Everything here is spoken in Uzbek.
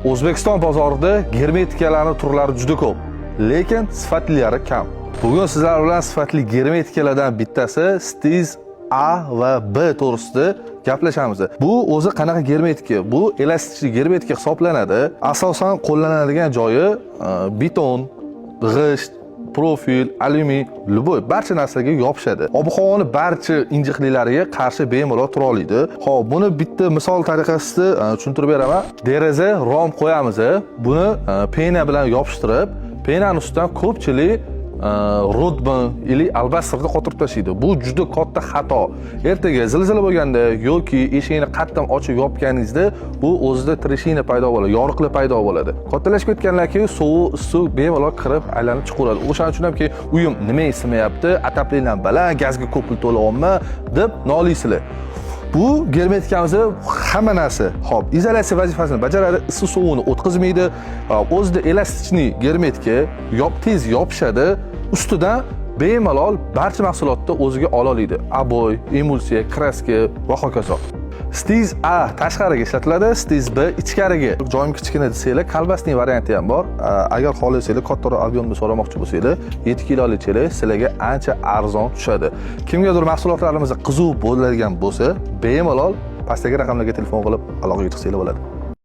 O'zbekiston bozorida germetikalarning turlari juda ko'p, lekin sifatlilari kam. Bugun sizlar bilan sifatli germetikalardan bittasi Stiz A va B to'g'risida gaplashamiz. Bu o'zi qanaqa germetika? Bu elastikli germetika hisoblanadi. Asosan qo'llanadigan joyi beton, g'isht, profil, alyumin, любой barcha narsaga yopishadi. Ob-havoni barcha injiqliklariga qarshi bemalol tura oladi. Xo'p, buni bitta misol tariqasida tushuntirib beraman. Deraza rom qo'yamiz. Buni пена bilan yopishtirib, пена ni ustidan ko'pchilik Rodman или albastrni qotirib tashlaydi. Bu juda katta xato. Ertaga zilzila bo'lganda yoki eshikni qattiq ochib yopganingizda bu o'zida трещина paydo bo'ladi, yoriqlar paydo bo'ladi. Kattalashib ketgandan keyin sovuq, issiq bemalol kirib aylanib chiqaveradi. O'shaning uchun ham keyin uyim nima isimayapti, отопление baland, gazga ko'p pul to'layapman deb noliysizlar. Bu germetikamizni hamma narsa, hop, izolyatsiya vazifasini bajaradi, issiq sovuqni o'tkazmaydi. Hop, o'zida эластичный germetika, tez yopishadi. Ustidan bemalol barcha mahsulotni o'ziga ola oladi. Обои, emulsiya, краска va hokazo. Stiz A tashqariga ishlatiladi, Stiz B ichkariga. Joyim kichkina desanglar, колбасный varianti ham bor. Agar xohlasanglar, kattaroq объём da so'ramoqchi bo'lsanglar, 7 kilolik chelak sizlarga ancha arzon tushadi. Kimgadir mahsulotlarimiz qiziq bo'ladigan bo'lsa, bemalol pastdagi raqamlarga telefon qilib aloqaga chiqsanglar bo'ladi.